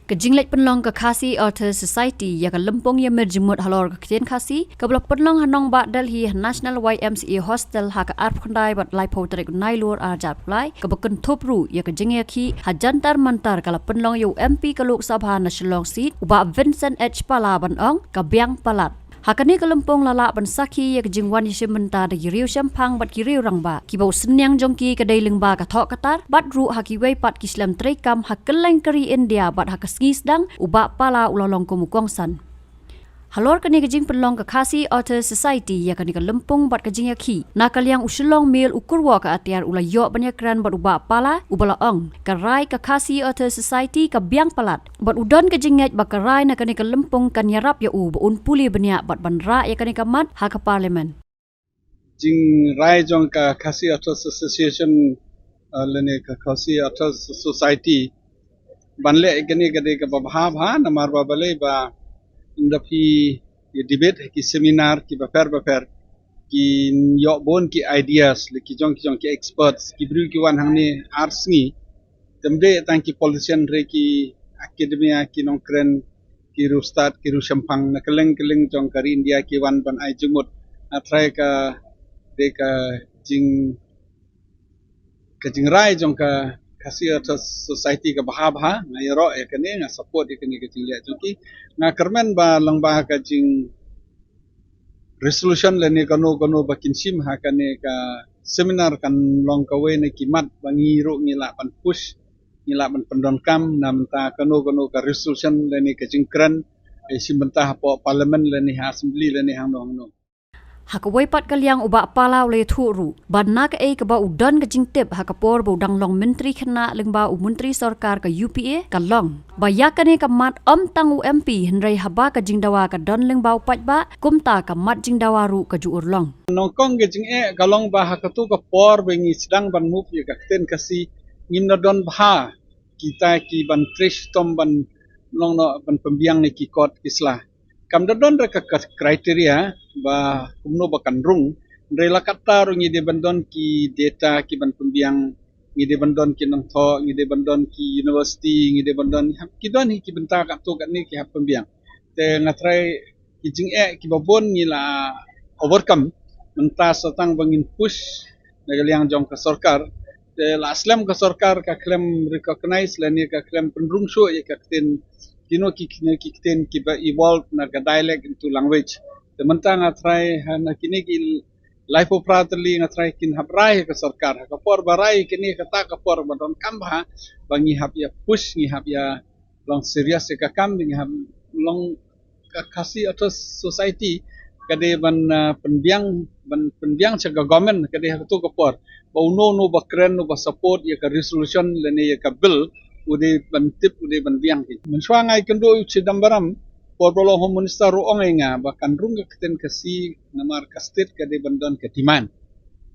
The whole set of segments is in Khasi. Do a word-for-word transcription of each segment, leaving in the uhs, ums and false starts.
Ka jingleit pynlong ka Khasi Authors Society ïa ka lympung ïamir jingmut halor ka ktien Khasi, kaba la pynlong ha nongbah Delhi ha National Y M C A Hostel ha ka arphew khyndai bad laiphew tarik Nailur arhajar arphew lai, kaba kynthup ruh ïa ka jingïakhih ha Jantar Mantar, ka la pynlong ïa u M P ka Lok Sabha na Shillong Seat, u Bah Vincent H Pala, ban ong ka biang palat. Ha kane ka lympung la lah ban sakhi ïa ka jingwan ïashim bynta da ki riew shemphang bad ki riew rangbah, kiba u synñiang jong ki ka dei lyngba ka thoh ka tar, bad ruh ha kiwei pat ki shlem treikam ha kylleng ka ri India bad ha ka sngi sdang, u Bah Pala u la long kum u kongsan. Halor kane ka jingpynlong ka Khasi Authors Society ïa kane ka lympung bad ka jingïakhih, na ka liang u Shillong Mail u Kyrwoh ka atiar u la ïoh ban ïakren bad u Bah Pala, uba la ong ka rai ka Khasi Authors Society ka biang palat, bad u don ka jingngeit ba ka rai na kane ka lympung kan ïarap ïa u ba un pule bniah bad ban rah ïa kane ka mat ha ka Parliament. Jingrai jong ka Khasi Authors Association, uh, lane ka Khasi Authors Society, ban leh kane ka dei kaba bha bha, namar ba balei ba ynda phi ïa debate ha ki seminar kiba pher ba pher, ki ïoh bun ki ideas, lane ki jong ki jong ki experts, ki briew ki wan hangne ar sngi. Te ym dei tang ki politician, hynrei ki academia, ki nongkren, ki riewstad, ki riewshemphang na kylleng kylleng jong ka ri India ki wan ban ai jingmut. Nga tharai ka dei ka jing, ka jingrai jong ka Khasi Authors Society ka bha bha, nga ïaroh ïa kane, nga support ïa kane ka jingleh jong ki. Nga kyrmen ba lyngba ka jing resolution lane kano kano ba kin shim ha kane ka seminar kan long kawei na ki mat ba ngi ruh ngi lah ban push, ngi lah ban pyndonkam na bynta kano kano ka resolution lane ka jingkren, eh, shim bynta hapoh Parliament lane ha Assembly lane hangno hangno. Ha kawei pat ka liang u Bah Pala u la ïathuh ruh ba na kaei kaba u don ka jingtip ha ka por ba u dang long Myntri Khynnah lyngba u Myntri Sorkar ka U P A, ka long ba ïa kane ka mat ym tang u M P, hynrei haba ka jingdawa ka don lyngba u paidbah, kumta ka mat jingdawa ruh ka ju urlong. Nyngkong ka jingeh ka long ba ha kato ka por ba ngi sdang ban move ïa ka ktien Khasi, ngim da don bha kita ki ban trei shitom ban long noh ban pynbiang na ki kot ki sla. Kam da don re ka, ka criteria ba kumno ba kan rung. Hynrei la katta ruh ngi dei ban don ki data ki ban pynbiang, ngi dei ban don ki nongthoh, ngi dei ban don ki university, ngi dei ban don, ki don hi ki bynta katto katne ki hap pynbiang. Te nga tharai ki jingeh kiba bun ngi la overcome mynta sa tang ba ngin push na ka liang jong ka sorkar. Te la slem ka sorkar ka khlem recognize lane ka khlem pynrung shuh ïa ka ktien, kino ki, kino ki ktien kiba evolve na ka dialect into language. Te mynta nga tharai ha na kine ki laiphew phra tylli nga tharai kin hap rai ka sorkar. Ha ka por ba rai kine, kata ka por ba donkam bha ba ngi hap ïa push, ngi hap ïa long serious ïa ka kam, ngi hap long ka Khasi Authors Society ka dei ban, ah, pynbiang, ban pynbiang sha ka government ka dei ha kato ka por ba uno uno ba kren, uno ba support ïa ka resolution lane ïa ka bill, u dei ban tip, u dei ban biang hi. Mynshuwa nga ïakynduh u Chidambaram, por ba long Home Minister, u ong ïa nga ba kan rung ka ktien Khasi namar ka state ka dei ban don ka demand.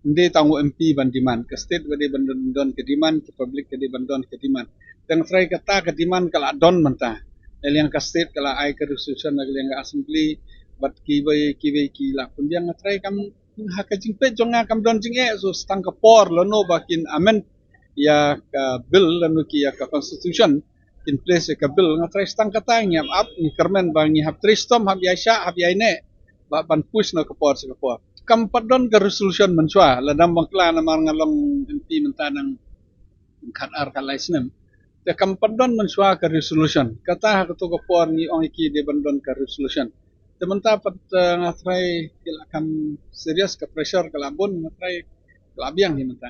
Ym dei tang u M P ban demand, ka state ka dei ban don, don ka demand, ka public ka dei ban don ka demand. Te nga tharai kata ka demand ka la don mynta. Na liang ka state ka la ai ka resolution na liang ka assembly, bad kiwei kiwei ki la pynbiang. Nga tharai kam, ha ka jingpeit jong nga kam don jingeh, so sa tang ka por lano ba kin amend ïa ka bill lano ki ïa ka constitution, kin place ïa ka bill. Nga tharai sa tang kata ngi hap ap, ngi kyrmen ba ngi hap trei shitom, hap ïaishah, hap ïaineh ba ban push na ka por sha ka por. Kam pat don ka resolution mynshuwa, lada ym bakla namar nga long M P mynta nang khat ar khat lai snem. Te kam pat don mynshuwa ka resolution. Kata ha kato ka por ngi ong ïa ki dei ban don ka resolution. Te mynta pat, eh, nga tharai ki la kham serious, ka pressure ka la bun, nga tharai ka la biang hi mynta.